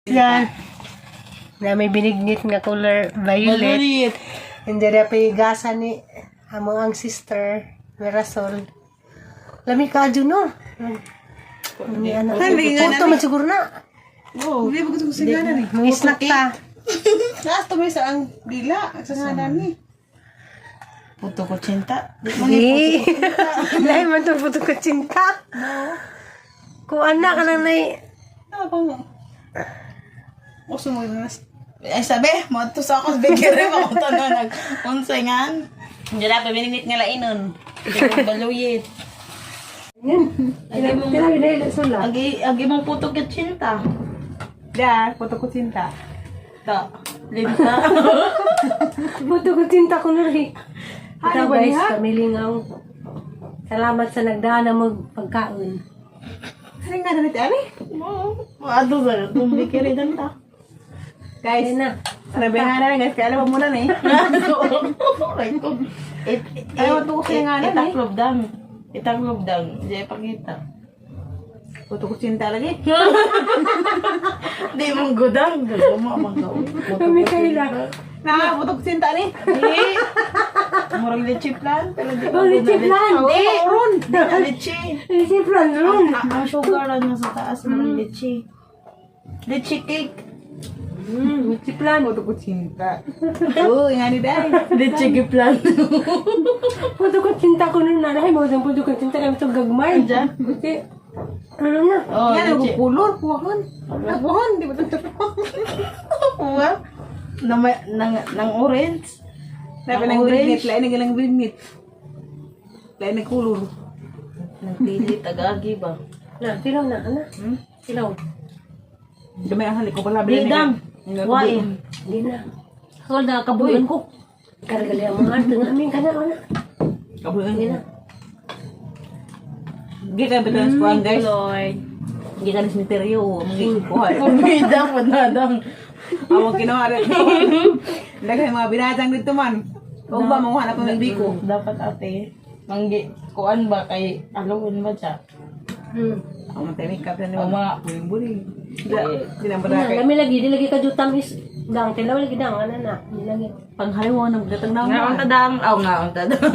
Yan. Na may binignit nga color violet. Malulit. Hindi na pa ni amo ang sister Mirasol. Lami ka no. Ni ano. Puto man siguro na. Oh, hindi ba gusto ko siganan eh. Mga snack ta. Naas to sa ang dila sa nganan ni. Puto ko cinta. Di. Lahi man to puto ko cinta. Kuan na ka nang nay. Ano pang Uso mo na. Ay sabi, mo to sa ako bakery mo ko tanan nag unsay ngan. Hindi na, pabinigit nga lainon. Baluyit. Tira na sula. Agi, agi mong puto kitsinta. Da, puto ko cinta. Ta. Linta. Puto ko cinta ko na rin. Ano Ikaw ba guys, niya? kamilingaw. Salamat sa nagdaan na magpagkaon. Ano nga na ani? Oo. Maado sa itong bakery dan ta. Guys, Ayun na. sabi nga na guys, kaya alam mo na eh. It, Ay, what ko sa ngalan, eh. Itaklob dang. Itaklob dang. Di pakita. Puto ko cinta lagi. Di mong gudang. Gagama man ka. Kami kaila. Na, puto ko cinta ni. Di. Murag leche plan. Pero di Oh, leche plan. Di. Ron. Leche. Leche plan ron. Ang sugar lang nasa taas. Murag leche. Leche cake. Leche plan. Puto ko cinta. Oh, nga ni dai. Leche plan. Puto ko cinta ko nun na. Mo sa puto ko cinta kami ito gagmay. Kasi, ano na? Oh, Nga leche. nagkukulor, kuwahan. Kuwahan, di ba ito? Kuha. Na may, ng orange. Sabi ng Ang bignit, lain ng ilang bignit. Lain ng kulor. Nang pili, tagagi ba? Na, tilaw na, ana. Tilaw. Gamay ang halik ko pala. Di dang. Why? Hindi na. Ako na, kabuyan ko. Karagali ang mga arte nga amin ka na, ana. Kabuyan. Hindi na. Di ka ba sa kuwan, guys? Lord. Di ka na sinteryo. Magigikuha. Pumida po na dang. Awang kinuha rin. Daghay mga binatang dito man. Huwag ba manguha na pa ng biko? Dapat ate. Manggi, kuan ba kay Halloween ba siya? Ang mga make-up na Ang mga buling-buling. Di na Na, ba lami lagi, di lagi ka tamis. Dang, tilaw lagi dang, ana na. Di lagi. Panghaliwa ng gatang Nga naman. ang tadang. Aw nga ang tadang.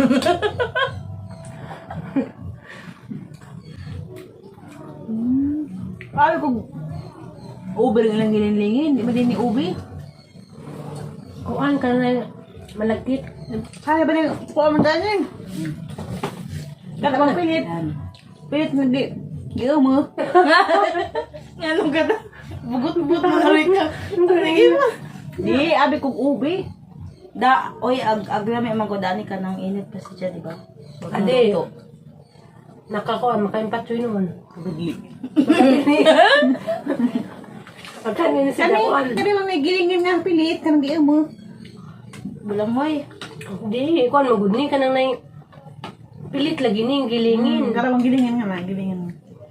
Ay, kung ube rin lang gilinlingin. Di ba din ni ube? Kuan ka na malagkit. Kaya ba na kuha man tayo yun? Kada bang pilit? Pilit na di. Di mo. Nga nung ka Bugot-bugot mo na rin ka. Sige ba? Di, abi kong ube. Da, oy, ag aglami man ko dani ka nang init pa siya, di ba? Wag nang Ade. luto. Nakakuan, makaimpatsoy naman. Kabigli. Pagkain na sila Kani, kuan. kani bang may gilingin nga pilit, kanang di mo. Bulangoy. Di, kuan magud ni kanang nay pilit lagi ni gilingin. Karang bang gilingin nga na, gilingin.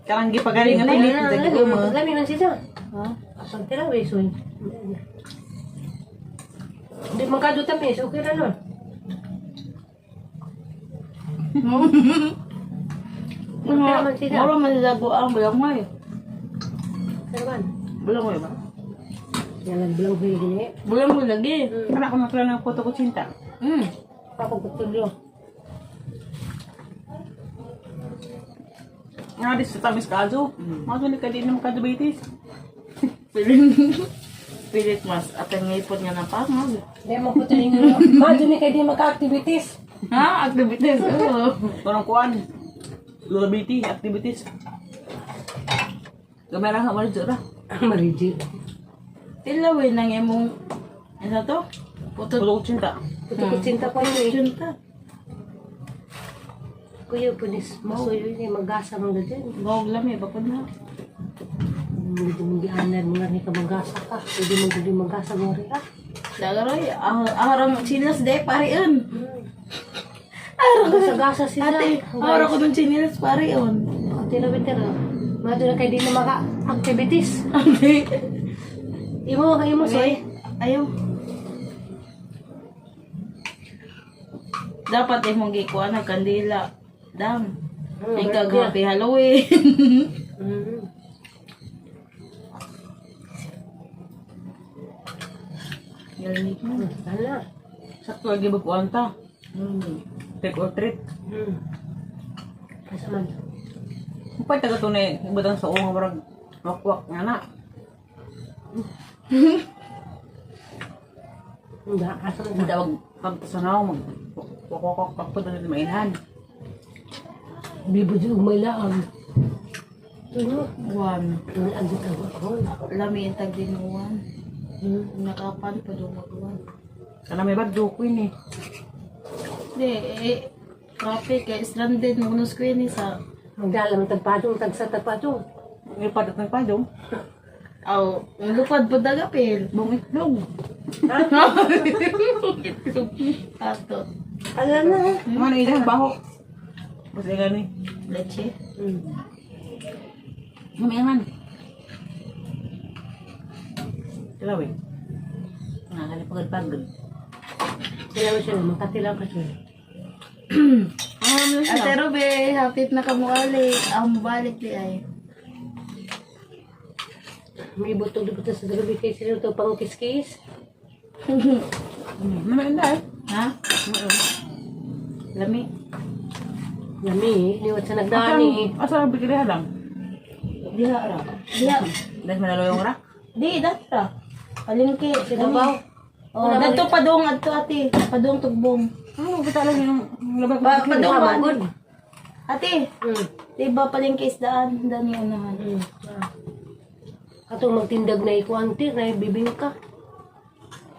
Karang gipagaling nga pilit, Lami di mo. lami man siya. Ha? Pag tilaw eh, soy. Di man kadyo tamis, okay ra nun. Okay ra man siya. Mura man sila ko ang bulangoy. Pero man, Bulangoy ba? yalan bilang huy gini. Bulangoy lagi. Kana ko natural ng puto ko cinta. Ako kutulyo. Nga di sa tamis kaso. Mga sulit ka din ng kadubitis. Pilit. Pilit mas at ang ngipot nga napangag. Di mo ko tayo Madyo ni kay di maka-activities. Ha? Activities. Oo. Kurang kuan. Lulabiti, activities. Gamay lang ka ra. Mariji. Tilawin ng imong ano to? Puto Puto ko cinta. Puto ko cinta pa yun eh. Junta. Kuya, punis. Masuyo ni magasa mga dyan. Gog lami bakod na. Medyo mong mga ni ka magasa ka. Pwede mo gudi magasa mo rin ah. Dagaroy, aharam chinelas de pariun. Gasa-gasa sila. Ate, ahara ko dun chinelas pariun. Ate na bitera. Madyo na kay di na maka-activities. Ate. Imo, imo soy. Ayaw. Dapat imong gikuan ang kandila. Dam. Ikaw happy Halloween. Galing. Sana. Sakto lagi magkuhan ta. Trick or treat. Asa man. Upay taga tunay, ibutang sa uong murag wakwak nga na. Hindi, asa man. Hindi wag pagtasanaw mag wakwak wakwak po na mainhan. Bibo di umay laang. Ano? One. Ang dito ako. Lami ang tag dinuwan. Nakapan pa dumagwan. Kana may bagyo queen eh. Di, eh, traffic kay stranded mo kuno screen ni sa Magdala man tagpadong, tagsa tagpadong. May padot ng padong. Aw, lupad po dagapil. Buong itlog. Itlog. Ato. Alam na. Ano ilang baho. Basta gani. Leche. Gumiangan. Dilaw eh. Nga kali pagod-pagod. Sila mo siya, makatilaw ka siya. Ano siya? Ate Ruby, hapit na kamukali. Ang balik di ay. May butog di sa gabi kay sila ito pang kiskis. Naman na eh. Ha? Lami. Lami, liwat sa nagdani. Asa ang bigyan lang? Diha ra. Diha. Dahil manaloyong ra. Di, dati ra. Palengke. Sa Davao. Oh, dadto padung adto ate. Padung tugbong. Ano ba talaga yung labag Pa, padung man. Good. Ate, di ba palengke isdaan dani unahan. Katong magtindag na ikuanti, na bibingka.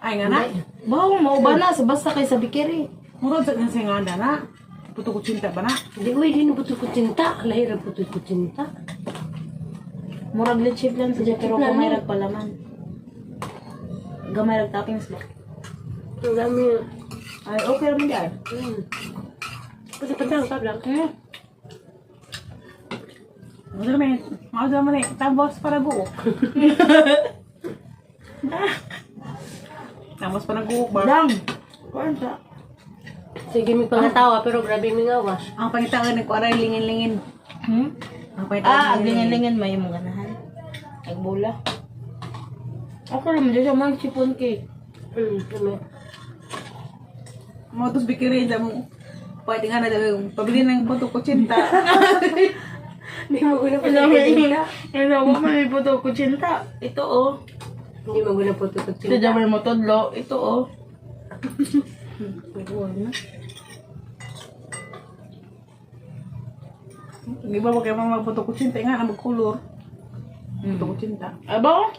Ay nga na. Bawo mo ba na sa basta kay sa bikiri. Murag sa nang singanda na. Puto kutsinta ba na? Hindi, uy, di na puto kutsinta. Lahira puto kutsinta. Murag leche plan sa pero plan, gamay eh. rag palaman. Gamay rag toppings ba? Ang dami. Ay, okay raman di ay. Kasi patang ka lang. Eh. Ano naman, mga naman eh, tambos para buo. Tambos para buo ba? Dang. Kuan sa. Sige, may pangatawa, pero grabe may ngawas. Ang pangitaan ko aray lingin-lingin. Hmm? Ang pangitaan. Ah, aglingan-lingan may imong ganahan. Agbola. Ako rin mo siya mang chiffon cake. Dami. Mo tos bikirin sa mo. Pwede nga na daw yung pabili ng puto kutsinta. Hindi mo guna puto kutsinta. Hello, mo may puto kutsinta. Ito oh. Hindi mo guna puto Ito kutsinta. dyan may motodlo. Ito oh. Buwan na. Di ba kayo mga puto kutsinta nga na magkulor. Puto kutsinta. Abo?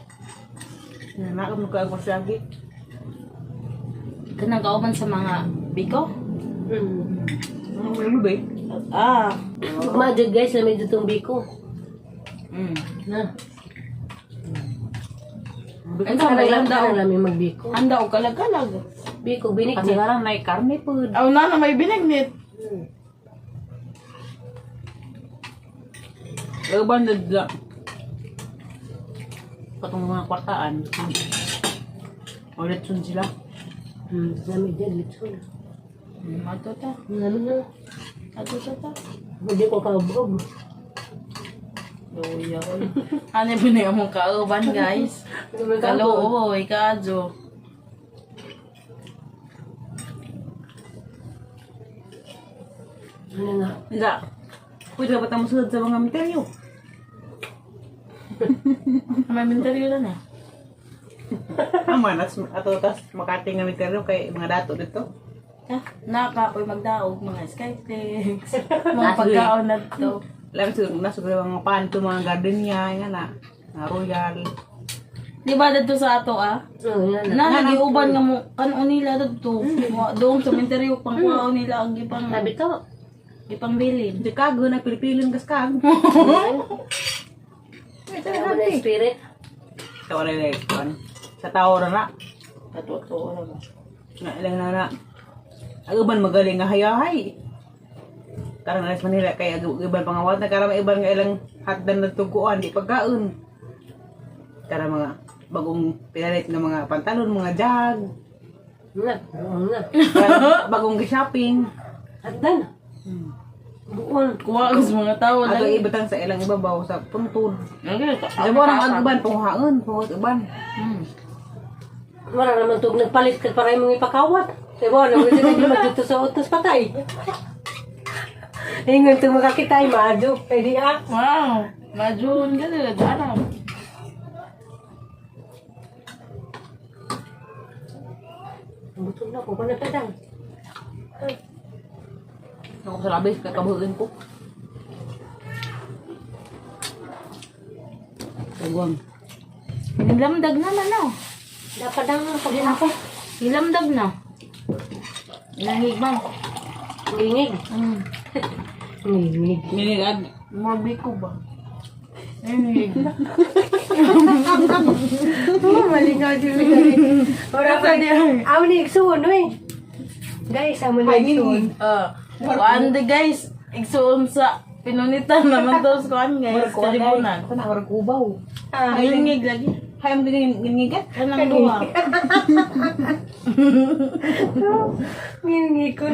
Nga na kung magkaagwasyagi. Kanang kauban sa mga biko? Ang lulubi. Ah. Magmajag guys, na medyo itong biko. Na. Ang dami Alam lang daw. daw. Alam yung magbiko. Anda og kalag-kalag. Biko, binik Kasi lang na karne po. Aw na na may binagnit. Uban na dila. Katong mga kwartaan. Ulit sun sila. Dami dyan, litson. Ato ta. Ano na? Ato ta ta. Hindi ko kaubog. Luya oy. Ano ba na yung kauban guys? Kalooy, kaadyo. Ano nga? Nga. Pwede dapat ang musunod sa mga misteryo. May interview na na. Ang manas ato tas Makati nga misteryo kay mga dato dito. Ah, naka ako'y magdaog mga skyflakes, mga pagkaon na to. Alam siguro nasa siguro mga panto, mga gardenia, nga na. Mga royal. Di ba dito sa ato ah? Oo, yan na. Na nagiuban nga mo kanon nila dito. Doong sa interview pangkuhaon nila ang gipang Sabi to. gipang bilin. Chicago na Pilipilin kas kag. Ano na spirit? Sa wala na kuan. Sa tao ra na. Ato-ato ra ba. Nga ilang na na. Ang uban magaling nga hayahay. Karang na sa Manila kay ang uban pangawat na karang iban nga ilang hatdan na tuguan di pagkaon. Karang mga bagong pinalit nga mga pantalon, mga jag, Na, oo na. karang bagong shopping. Atdan. Buon. Kuha ko sa mga tao Ato lang. ibutang sa ilang ibabaw sa puntod. Okay, Sa mo ang uban panghaon, panguhat uban. Wala naman tug nagpalit ka para imong ipakawat. Diba, nang gusto ka dito sa utos patay. Ingon tug makakita ay maadyo. Pwede ah. Wow. Majun ka nila dyan. Butong na ko pa na padang. Ako sa labis, kakabuhin ko. Tagwang. Nilamdag na man oh. Dapadang pag ako. Nilamdag na. Nangig man. Ngingig. Ngingig. Nginigag. Morbi ko ba? Ay, Oh, malingaw dyan. Ora pa. Amo ni igsuon oy. Guys, amo ni igsuon. Kuan de guys, igsuon sa pinunitan naman to sa kuan guys, kalibunan. Ako na, warag ubaw. Ah, Ngingig lagi. Hay, mo gingigat? Kanang duha. Ngingig ko.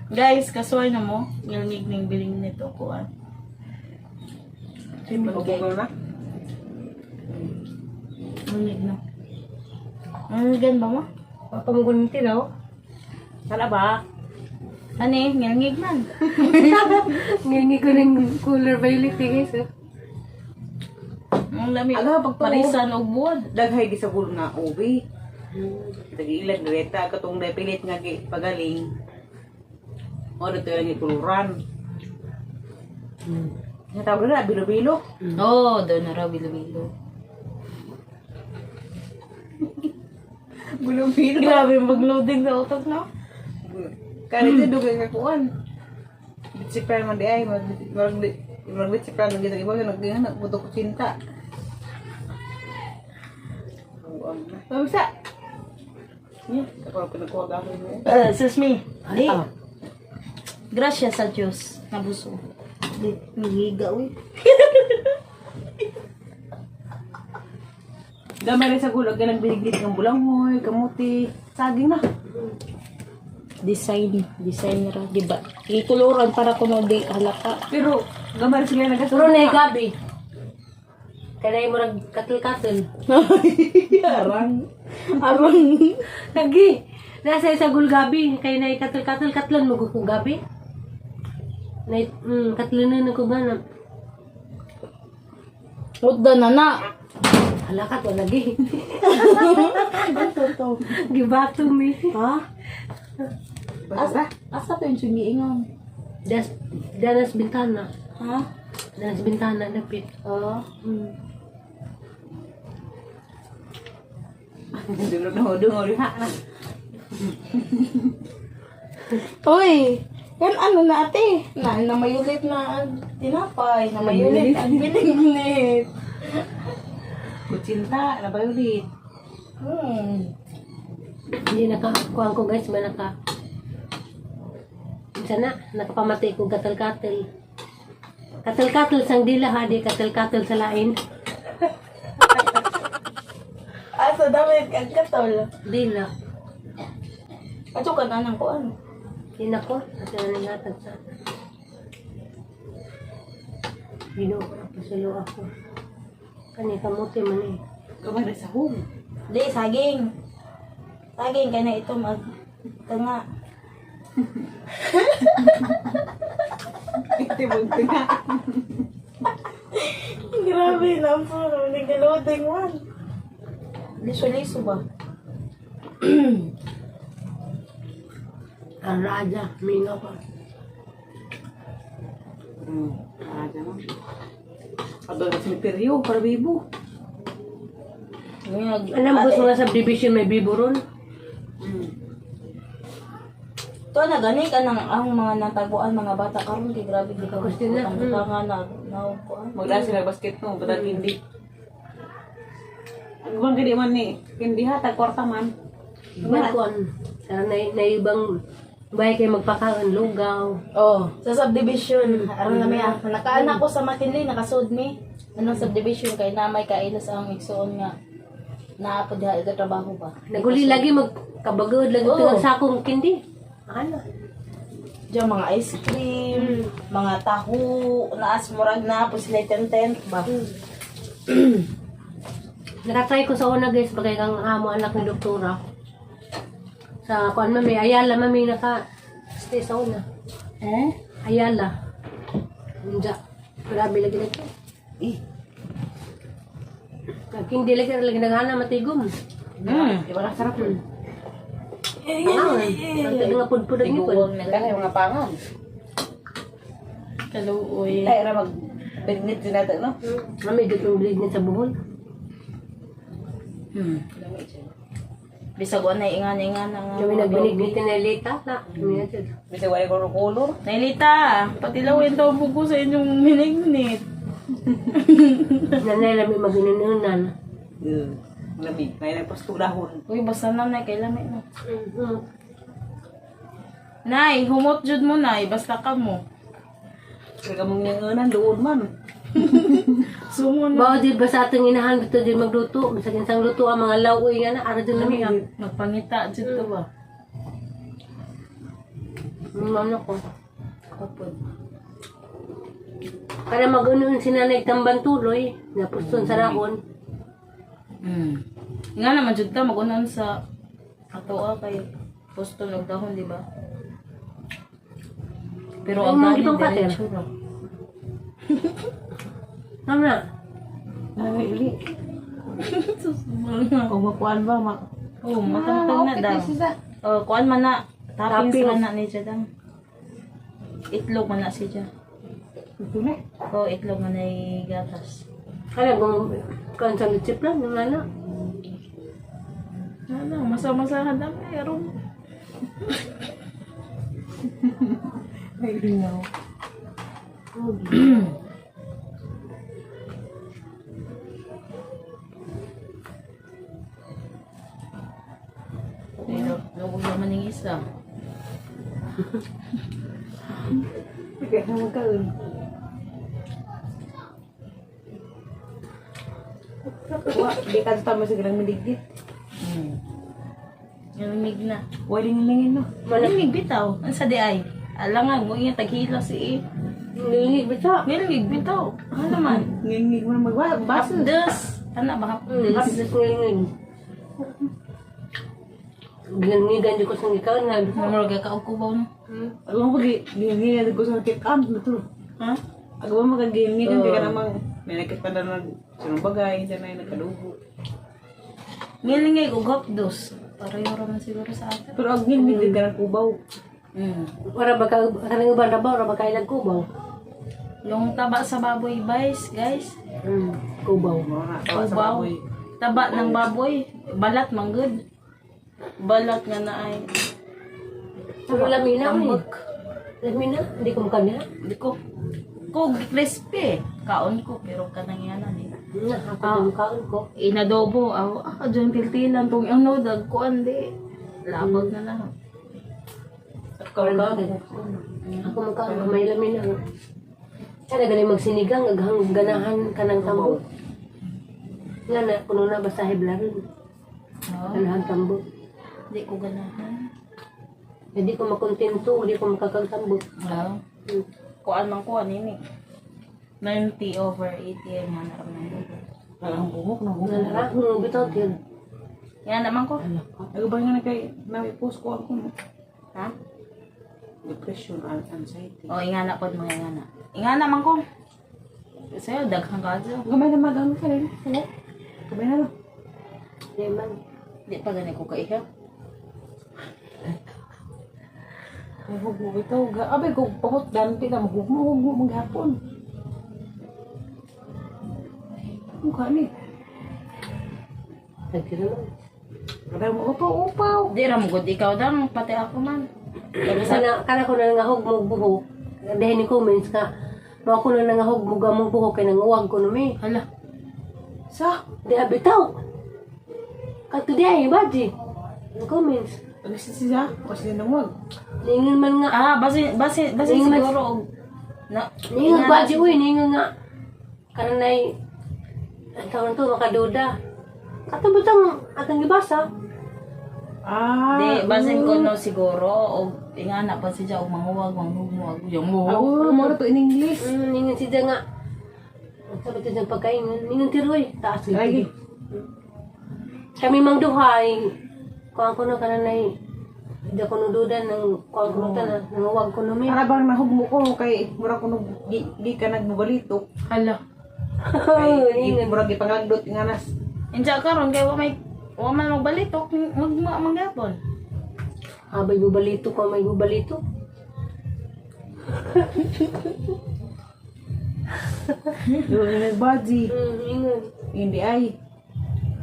Guys, kasuway na mo. Ngilngig ning biling nito kuan. Ubaw na. Ngilngig na. Ngilngigan ba mo? Papamugun tinaw. Sala ba? Ani, ngilngig man. Ngingig ko ng cooler violet eh, guys. Oh. Ang lami. Aga, pagtuo. Parisan og buod. Daghay gi sa gulo nga ubi. Tagilan direta katong pilit nga gi pagaling. O dito lang ikuluran. Nga tawag na bilo-bilo. Oh, doon na raw bilo-bilo. Bilo-bilo. Grabe yung mag-loading sa utak, no? Kaya dito dugay ka kuan. Bitsi plan man di ay mag mag bitsi plan man gid ibo nag nagbuto ko cinta. Pamsa. Yeah, ako pinagkuha gamit mo. Sis me. Di. Ah. Gracias sa Diyos. Nabuso. Di, Nangiga uy. Gamay rin sa gulag ka lang biniglit ng bulanghoy, kamuti, saging na. Design. Design ra. Di ba? Ikuluran para kuno di halaka. Pero gamay rin sila nagasunod. Turo na gabi. Kanay mo nag katil-katil. Arang. Arang. Lagi. Nasa isa gulgabi. Kay na katil-katil katlan mo kung gabi. Na katlan na ko ba na. Mudda na na. Halakat wala lagi. Gibato mi. Ha? Basta. Asa to yung sumiingon? Das danas bintana. Ha? Danas bintana dapit. Oo. Dulog na hodong ha. Uy! Yan ano na ate? Na, na mayulit na ang tinapay. Na mayulit ang bilingnit. Kutsinta, nabay ulit. Hindi naka kuan ko guys, may naka Minsan na, nakapamatay ko katil-katil. Katil-katil sang dila ha, di katil-katil sa lain. Asa dami ang katol. Dila. Ato ka na nang kuan. Hindi ko, at naningatan sa Ginoo ko, pasulo ako. Kani kamote man eh. Gamay rin sa home. Di, saging. Saging kay na ito mag tanga. Ito mo nga. Grabe na po, nag-loading one. Liso-liso ba? Ang raja, mingaw pa. Raja mo. Ado na semiteryo para bibo. Alam ko sa mga subdivision may bibo ron. To na gani ka nang ang mga nataguan mga bata karon kay grabe di ka Gusto na, Ang nga na na kuan. Magdala sila basket no, batag hindi. Ang bang gidi man ni, hindi ha, tag kwarta man. Ibang kuan. Sa na, na ibang bahay kayo magpakaon, lugaw. Oh, sa subdivision, aron na may nakaanak ko sa McKinley nakasud mi. Anong subdivision kay na may kailas ang igsuon nga naa po diha ika trabaho ba. Naguli lagi magkabagod lagi Oo. oh. sa akong kindi. Ano? Diyan mga ice cream, mga taho, naas murag na po sila tent ba. Nakatry ko sa una, guys, bagay kang amo anak ni doktora. Sa kuan mami, Ayala mami naka stay sa una. Eh? Ayala. Unja. Grabe lagi na to. Eh, King di lagi lagi nagana matigom. Di ba sarap yun? Ah, ang nga pudpud ni pud. Tiguang na Kaya mga pangan. Kaluoy. Ay, ra mag bignit din natin, no? Mami gitong bleed niya sa buhol. Bisag wala ingan-ingan nga. Kami nagbinig ni Lita na. Kami na jud. Bisag wala ko color. Nailita, patilawin daw buko sa inyong minignit. Nanay lami maginununan. Lamig. May nagpasto dahon. Uy, basta na nay, kay lami na. Mhm. Nay, humot jud mo nay, basta ka mo. Kaya mong nangunan, doon man. Sumo na. Bao di ba sa atong inahan gusto din magluto, bisag insang luto ang mga lawoy nga na ara jud lami ah. Magpangita jud to ba? Ano ko. Kapod. Para mag-unon si nanay tamban tuloy, napuston sa rahon. Nga naman jud ta magunan sa atoa kay posto og dahon, di ba? Pero Ay, ang mga galing gibang pater. diretso ra. Tama. Ay, uli. Kung makuan ba, ma... Oh, matangtang na daw. Oh, kuan man na. Toppings Toppings. man na ni siya dang. Itlog man na siya. Ito na. Oh, itlog man na gatas. Kaya kung kung sa chip lang nang ana. Ano, masa-masahan na meron. Ay, no. Pero, lugog naman yung isa. Kaya magkaon. Wa, di ka tama sa galang maligit. Yung na. Waling lingin, no? Malangig bitaw. Ang sa di ay. Alangan mo iya taghila si eh. Nilingig bitaw. Nilingig bitaw. Ano naman? Ngingig mo na magbasa. Hapdes. Ana ba hapdes? Hapdos nilingig. Gilangigan di ko sa ikaw na. Namurag ka og kubaw no. Alam ko, gingin ko sa kick out na to. Ha? Ako ba magagingin ka namang may nakita na nag sinong bagay, hindi na nagkadugo. Nilingig og hapdos. Pareho ra man siguro sa atin. Pero ang ngingig ka ng kubaw. Ora ba ka kanang uban ra ba ora ba kailag kubaw? Yung taba sa baboy guys, guys. Kubaw. Mga tawa sa Kubaw. baboy. Taba ng baboy. Balat manggod. Balat nga na ay. Pero lami na oy. Tambok. Lami na, hindi ko makanya. Di ko ko crispy. Kaon ko pero kanang yanan eh. Na ako ah. Kaon ko. Inadobo aw ah dyan tiltilan tong ano dagkuan di. Labag na lang. Kaw Ako magkaon may lami na. Sana galing magsinigang aghang ganahan ka ng tambo. Nga na kuno na basta hiblaron. Oh, Ganahan tambo. di ko ganahan. Hindi ko makontento, hindi ko makakagtambo. Wow. Kuan man kuan ini. 90 over 80 nga na ramang dugo. Parang buhok na buhok. Nga na, bitaw tiyan. Yan naman ko. Ako ba nga na kay na-post ko ako no? Ha? Depression and anxiety. O ingana pod mga ingana. Ingana man ko. Sayo daghang kadyo. Gamay na mag-ano ka rin. Gamay na no. Di man. Di pa gani ko kaiha. Ay, hugmo ito. Abay, kung pamot dante na maghugmo, hugmo maghapon. Mukha ni. Nagtira man. Kada mo upaw, upaw. Di ra mo gud ikaw dang pati ako man. Kana kana ko na nangahog mo buhok. Dahil ni comments ka. Mao ko na nangahog mo gamong buhok kay nanguwag ko no mi. Hala. Sa? Di abitaw. Kato di ay baji. Ang comments. Ano siya siya? O siya nangwag? Ningon man nga. Ah, basi basi basi Ningon man- siguro og na Ningon baji uy, ningon nga. Kananay ang tawag to makaduda. Kato butang atong gibasa. Ah. Di basin ko no siguro og ingana pa siya og manguwag manghugmo og yung mo. Oo, mo to in English. Ningon siya nga. Ang sabi to sa pagkain, ningon tiroy. Taas Lagi. gid. Kami mang duhay. Kuan ko no kananay. Hindi ko nududan ng kuan ko no tanan. Nanguwag ko no mi. Para bang nahugmo ko kay mura ko nung di ka nagbabalitok. Hala. Kay mura gipanglagdot nga nas. Insa karon kay wa may wa man magbalitok mag manggapon. Abay bubalito ko, may bubalito. Yung nagbadji. Ingon. Hindi ay.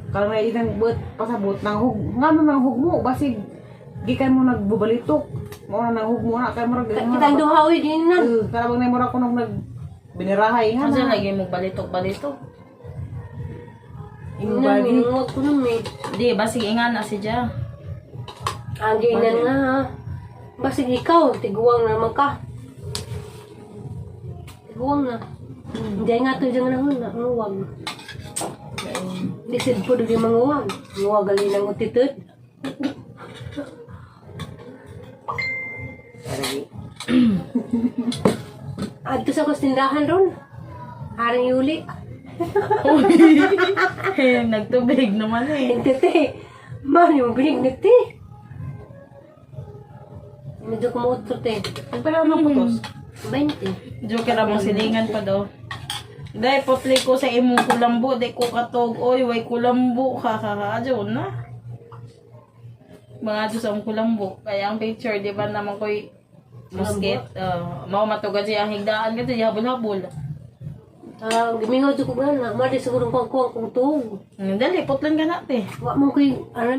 Karang na itang buot pasabot nang hug ngano nang hugmo basig gikan mo nagbabalitok. Mao na nang hugmo na kay murag Kitang duha oy din na. Eh, karang na mura ko nung nag binirahay nga Unsa na. lagi magbalitok-balitok? Imong Ingon, body. ingon ko no mi. Di basig ingana si Ja. Ang ginan nga ha. Basig ikaw, tiguang naman ka. Tiguang na. Hindi nga ito dyan na na, nguwag. Lisod po doon yung manguwag. Nguwag gali ng utitod. Adto sa kustindahan ron. Haring Yuli. Nagtubig naman eh. Intete. Man, yung binig na te. Medyo kumuotro te. Nagpala ng putos. 20. Joker ra silingan pa do. Dai putli ko sa imong kulambo, di ko katog. Oy, way kulambo ka ka ka adyo na. Mga adyo sa imong kulambo. Kaya ang picture, di ba naman ko'y musket. Mao matugad siya ang higdaan kasi habol-habol. Ah, gimingaw jud ko gana. Mali siguro kung kuwang kung tuog. Dali, putlan ka na te. Wa mo koy ano.